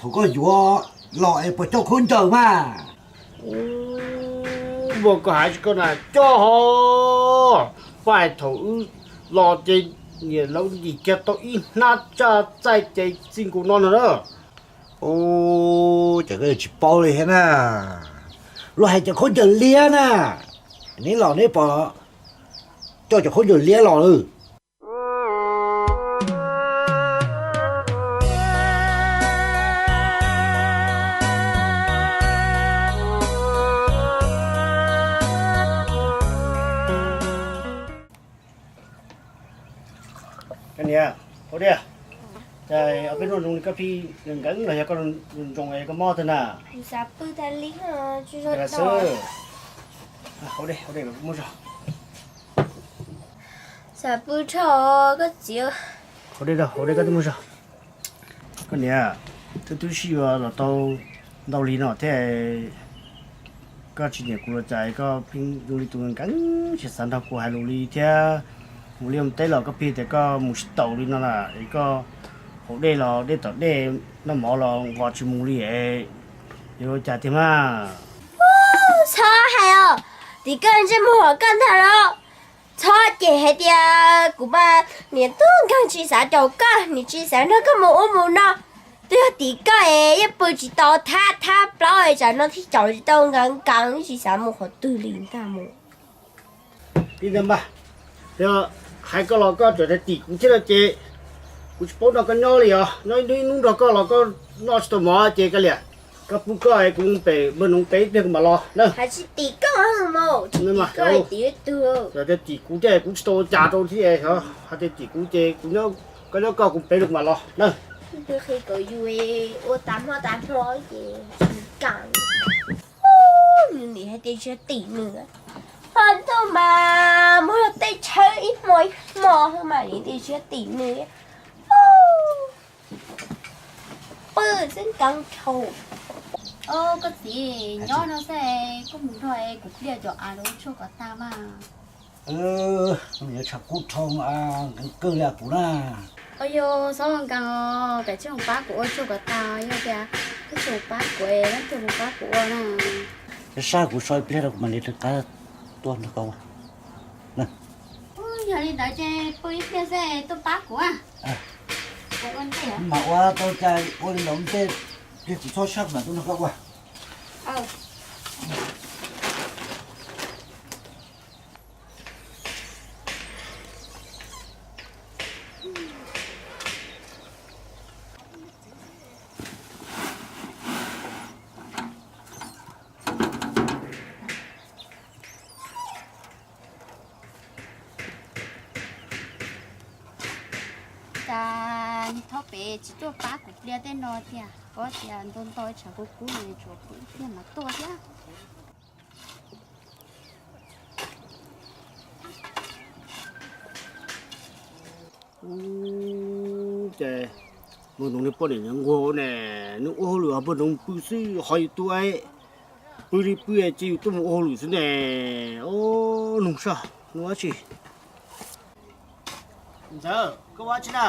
Thaum koj yuav los es puas coj khaub ncaws mas? Ua koj hais tsis koj na coj ho. Paj hais thaum wb los ces niam laus ntim kiag tau ib hnab tsaj txaij ces txij nkaus no no na. Ces koj tsis paub li thiab na. Luag hais cov khaub ncaws liab na. Neb los neb puas coj cov khaub ncaws liab los? Koj niam, ua diaj, cas ob peb hnub no koj pheej nkees los yog koj zoo zoo es koj mob twg na? Xav pw tas li, tsis zoo tau. Ua dej, ua dej muab zog. Xav pw tso koj txiv. Ua dej, ua dej koj twb muab zog. Koj niam, twb twb sib yuav los tau ntau li no thiab, koj tsis nyiam kuv los cas koj pheej zoo li tus nkees tsis xav nrog kuv hais lus li thiab. Mus liaj mus teb los koj pheej tias koj mus tsis taus li no na, es koj haus dej los dej tom dej, noj mov los nqos tsis mus li es yuav ua cas tiag mas. Txhob hais os, tim koj ntsej muag hos koj ntag los. Txhob cem hais tias kuv mas niam tub nkeeg tsis xav caum koj, niam tsis xav nrog koj mus ub mus no. Twb yog tim koj es yeej pw tsis tau thab thab plaub es tsam no thiaj caum tsis tau nkees nkees tsis xav mus qhov twg li ntag mus. Tib nta npaj, yog hais koj los koj tseem hais tim kuv thiab no ces kuv tsis paub nrog koj nyob li os. Nyob ib hnub nrog koj los koj noj tsis tau mov ces kav liam, koj pub koj es kuv mus pem npawg Noov pem ib pliag kuv mam los na. Hais tsis tim koj mus, tsis tim koj tim tug. Yog tias tim kuv thiab kuv tsis tau ua cas rau thiab, hais tias tim kuv ces kuv nyob, koj nyob koj kuv pem kuv mam los na. Twb qhia kom yus ua tas hmo tas hmo ces tsis kam. Nws nim hais tias tsis tim nws, hmo ntuj mas mus tej tshawb ib hmo ib hmo xwb mas nim tias tsis tim nws. Pw xwb nkees dhau. Koj txiv, nyob no xwb, koj mus nrog kuv pliag cov av los ua tshuaj kom tag mas. Yuav tshav kub dhau, nkees kawg li kuv na. Yog txhob nkees os, pem tsis zoo pab kuv ua tshuaj kom tag, yog tias koj tsis pab kuv es leej twg mus pab kuv ua na? Sab sab kuv so ib pliag rau kuv mam li rov qab tuaj nrog koj ua. Yog li ntawd ces pw ib pliag xwb tuaj pab kuv. Kuv ua ntej. Mam ua tau cas ua li ntawd ntej, ces kuv txhob sab kuv mam tuaj nrog koj ua. Cas niag Thaub pem tsis tuaj pab kuv pliag tej no tiag, kuv tias ntau ntau tshav kub kub no tsuas kuv ib pliag mas tuaj thiab. Ub, ces npawg Noov niag poj niam nquag ne, nws ua hauj lwm ho npawg Noov pw xwb ho yus tuaj, pw li pw ces yus tuaj mus ua hauj lwm xwb ne. Ob, nug soj nug dab tsi. Ntxawm, koj ua dab tsi na?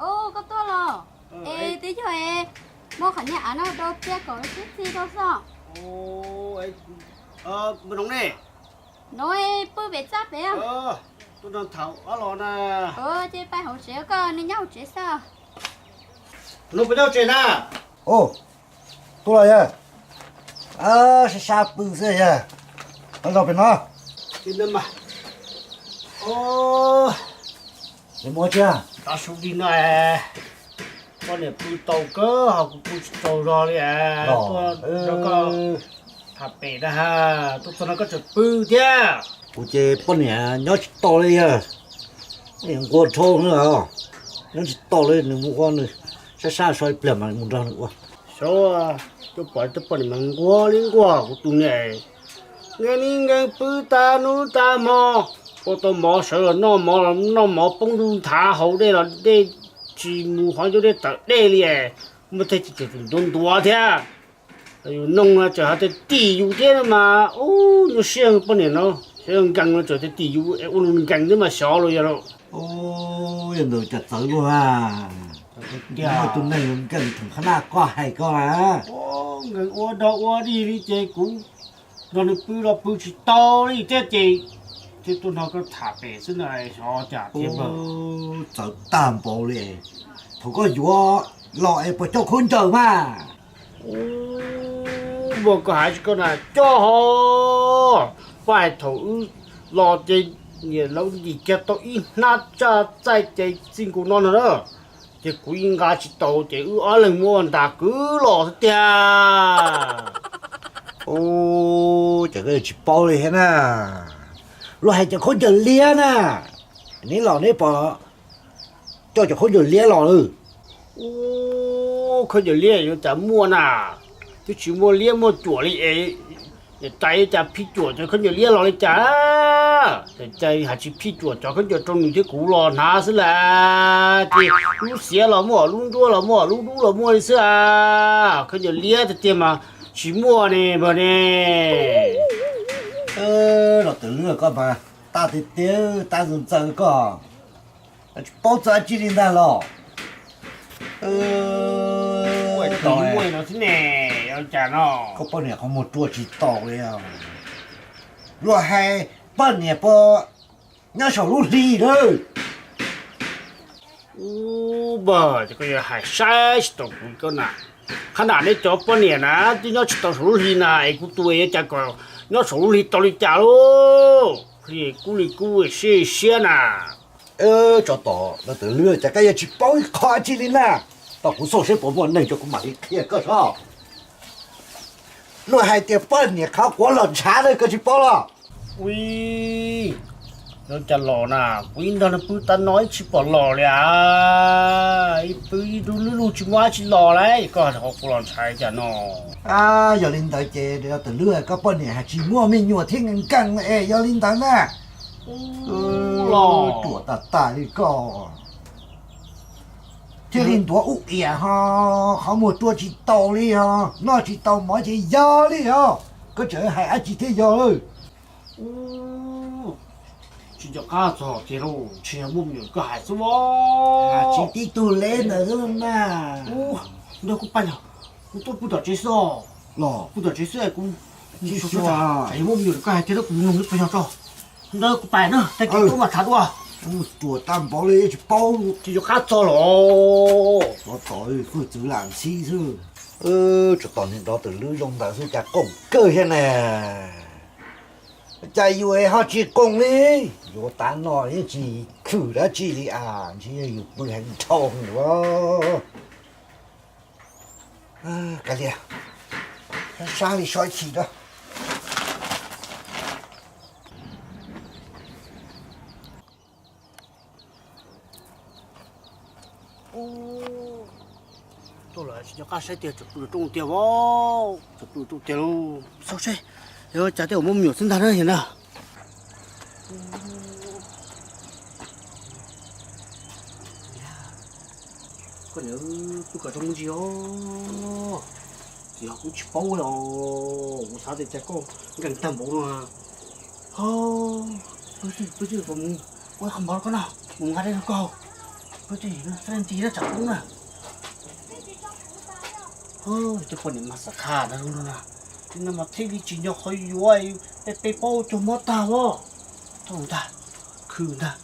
Koj tuaj los? Es twb yog es muab qhov niag av no rau pliag kom sib txig rau xwb. Npawg Noov ne? Noov pw pem txaj pem. Tuaj nrog tham dab los na. Ces pais hauv tsev, koj nyob hauv tsev xwb. Noov puas nyob hauv tsev na? Tuaj los yawg. Sab sab pw xwb yawg. Los pem no. Muaj tsi? Tav su dig no, poj niam pw tau kawg ho kuv pw tsis tau zog li. Tuaj nrog koj tham pem na ha, tuaj txog no koj tseem pw thiab. Kuv ces poj niam nyob tsis tau li yawg. Poj niam nquag dhau na, nyob tsis tau li, nws mus ua nws sab sab so ib pliag mas mus nrog nws ua. Xyov, twb pom tej poj niam mas nquag li nquag, kuv tus niam nkees li nkees pw tas hnub tas hmo, ua tau mov sawv los noj mov, noj mov poob ntuj nthav, haus dej los dej tsis mus qhov ncauj dej tawm dej li, muaj tej tseem ntuav ntuav thiab. Yus noog tseem hais tias tim yus thiab no mas, ub, nyuaj siab poj niam no, xyov yog nkees no tseem tias tim yus es ua nws nkees thiab mas xyov los yog. Yog ntawd cas txawv luaj na. Tiag, tus neeg nkees thaum qhab naj koj hais koj na. Nkees ua dog ua dig li ces kuv nrog nws pw los pw tsis tau li thiab ces thiaj tuaj nrog koj tham pem xwb na, xyov cas thiab npawg. Txawv tag npaum li, thaum koj yuav los es puas coj khaub ncaws mas? Ub, npawg, koj hais tsis koj na, coj ho. Paj hais thaum wb los ces niam laus ntim kiag tau ib hnab tsaj txaij ces txij nkaus no no na, ces kuv yeej nqa tsis tau ces wb ob leeg muab ntas kwv los xwb tiag. Ub, ces koj yuav tsis paub li thiab na. Luag hais cov khaub ncaws liab na, neb los neb puas coj cov khaub ncaws liab los lawm? Ub, khaub ncaws liab yuav cas muaj na, twb tsis muaj liab muaj cuam li es, niam tais yuav cas phij cuam cov khaub ncaws liab los li cas? Niam tais hais tsis phij cuam cov khaub ncaws rau nws thiab kuv los hnav xwb las, ces lub xiav los muaj, lub nruab los muaj, lub dub los muaj li xwb a. Khaub ncaws liab tiag tiag mas tsis muaj ne npawg ne. Los tus lwb koj mas tab tiag tiag, tab ntxaws ntxaws koj, tsis paub txog dab tsi li ntag los. Tos muaj no xwb ne, ua cas no? Koj poj niam qhov muag rua tsis taus li. Luag hais poj niam puas nyob saum lub hli lawm? Ub, npawg, ces koj yuav hais saib tsis taus kuv koj na. Qhab naj neb cov poj niam na twb nyob tsis tau saum lub hli na, es kuv tus es yuav cas kom nyob saum lub hli tau li cas lauj? Hli kub li kub siab siab na. Tsov tom no tus lwb, cas koj yuav tsis paub ib qho dab tsi li na? Tau kuv xauj seb puas muaj neeg tso kuv mam li qhia koj soj. Luag hais tias poj niam qhov quav los ntshav na, koj tsis paub los? Ui, yuav cas los na, kuv ib nrog nws pw tas no ib tsis pom los li a. Ib pw ib lub lub tsis muaj dab tsi los lauj, koj qhov quav los ntshav cas no. Yog li ntawd ces tus lwb, koj poj niam hais tsis muaj me nyuam thiab nkees nkees es yog li ntawd na. Los ruam tas tas li koj. Thiaj li ntuav ub iam ho, qhov muag rua tsis taus li ho, noj tsis tau mov ces yog li ho. Koj tseem hais dab tsi thiaj yog lawm? Tsis nco qab txog tiag lauj, tsis yog muaj me nyuam koj hais xwb. Tsis tib tug leb ntawd xwb na. Nrog kuv pais, kuv tuaj pw tom tsev xwb. Los pw tom tsev xwb kuv, tsis yog muaj me nyuam koj hais tiag, kuv mus nug pes yog tso. Nrog kuv pais na, tag kis tuaj mam tham dua. Ruam tag npaum li tsis paub. Tsis nco qab txog los. Tsov tom, fwj txwv lam ntxhib xwb. Tsov tom niag nrov tus lwb zoo ntawd xwb cas qoom kawg thiab na. Cas yus ho tsis qoom li, yuav tav no yeej tsis khwm dab tsi li as, ntshe yog yus pw heev dhau lawm. Kav liam, sab li so ib chim na. Tuaj lawm tsis nco qab saib tiag, tseem pw rooj tiag as, tseem pw rooj tiag lauj. Xauj seb, yog cas tej uas muaj me nyuam xwb ntag na yog na. Koj niam, pw kom zoo me ntsis os. Tsis yog kuv tsis paub os, kuv xav tias cas koj nkees tag npaum no. Ho, pw xwb, pw xwb, kuv mus ua qhov npov rau koj noj, mus nqa dej rau koj. Pw xwb, xab ntsis na tsam poob na. Cov poj niam mas xav qha na, no mas thiaj li tsis nco qhov yuav, peb peb paub cuag mob tag os. Thauj ntag, khwv ntag,